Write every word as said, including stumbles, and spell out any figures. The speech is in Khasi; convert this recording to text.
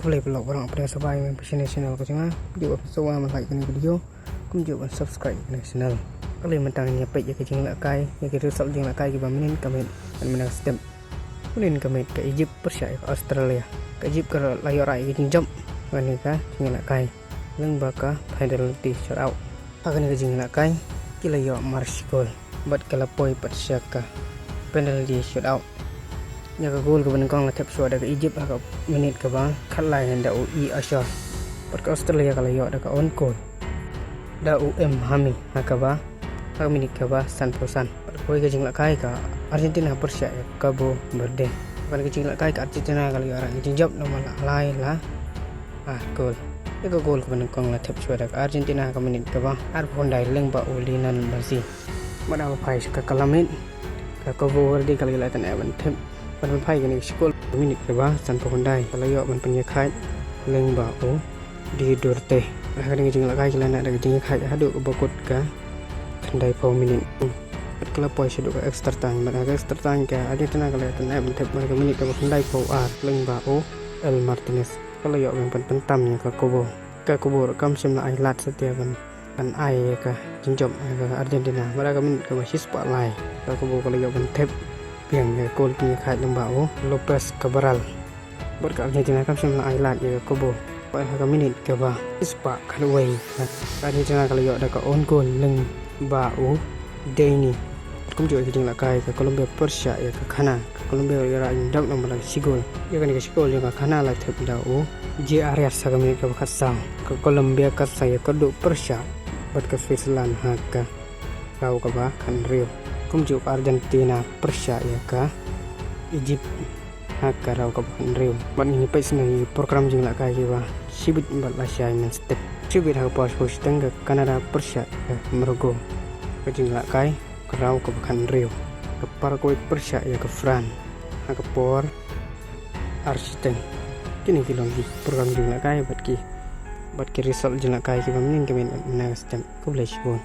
Khublei paralok baroh, pdiang sngewbha ïa phi sha kane ka channel ka jong nga. Kumjuh ban sngewbha ban like ïa kane ka video, kumjuh ban subscribe ïa kane ka channel. Khublei, mynta ngin ïa peit ïa ka jinglehkai, ïa ka result jinglehkai kiba mynnin ka miet, mynnin ka step. Mynnin ka miet ka Egypt pyrshah ïa ka Australia. Ka Egypt ka la ïoh rah ïa ka jingjop ha kane ka jinglehkai lyngba ka penalty shootout. Ha kane ka jinglehkai ki la ïoh mar shi kol bad ka la poi pat sha ka penalty shootout. Ïa ka gol kaba nyngkong la thep shuwa da ka Egypt ha ka minit kaba khatlai da u E Ashar. Bad ka Australia ka la ïoh da ka own goal da u M Hami ha kaba, ha ka minit kaba sanphew san. Bad kawei ka jinglehkai ka Argentina pyrshah ïa ka Cabo Verde. Ha kane ka jinglehkai ka Argentina ka la ïoh rah ïa ka jingjop namar la lai la ar gol. Ïa ka gol kaba nyngkong la thep shuwa da ka Argentina ha ka minit kaba arphew khyndai lyngba u Lionel Messi. Bad haba phai sha ka kylla miet, ka Cabo Verde ka la ïaleh tynnat ban thep. Bad haba phai kane ka shi kol, minit kaba sanphew khyndai ka la ïoh ban pynïakhaid lyngba u Di Duarte. Ha kane ka jinglehkai ki la nang da ka jingïakhaid haduh kaba kut ka khyndaiphew minit. Bad ka la poi shaduh ka extra time. Bad ha ka extra time ka Argentina ka la ïaleh tynnat ban thep ha ka minit kaba khyndaiphew ar lyngba u El Martinez. Ka la ïoh ban pyntam ïa ka Cabo. Ka Cabo ruh kam shym la ai lad satia ban, ban ai ïa ka jingjop ïa ka Argentina. Bad ha ka minit kaba shispah lai, ka Cabo ka la ïoh ban thep biang ïa ka gol pynïakhaid lyngba u Lopez Cabral. Bad ka Argentina kam shym la ai lad ïa ka Cabo. Bad ha ka minit kaba shispah khatwei, ka Argentina ka la ïoh da ka own goal lyngba u Deni. Kumjuh ïa ka jinglehkai ka Colombia pyrshah ïa ka Ghana. Ka Colombia ka la ïoh rah ïa ka jingjop namar la shi kol. Ïa kane ka shi kol ïa ka Ghana la thep da u Jay Arias ha ka minit kaba khatsaw. Ka Colombia ka sa ïakynduh pyrshah bad ka Switzerland ha ka round kaba khathynriew. Kumjuh ka Argentina pyrshah ïa ka Egypt ha ka round kaba khathynriew. Bad ngin ïa peit shuwa ïa ka program jinglehkai kiba shibit bad lashai mynstep. Shibit ha ka por shiphew shiteng ka Canada pyrshah ïa ka Morocco. Ka jinglehkai ka round kaba khathynriew. Ka Paraguay pyrshah ïa ka France ha ka por ar shiteng. Kine ki long ki program jinglehkai bad ki, bad ki result jinglehkai kiba mynnin ka miet mynta ka step. Khublei shibun.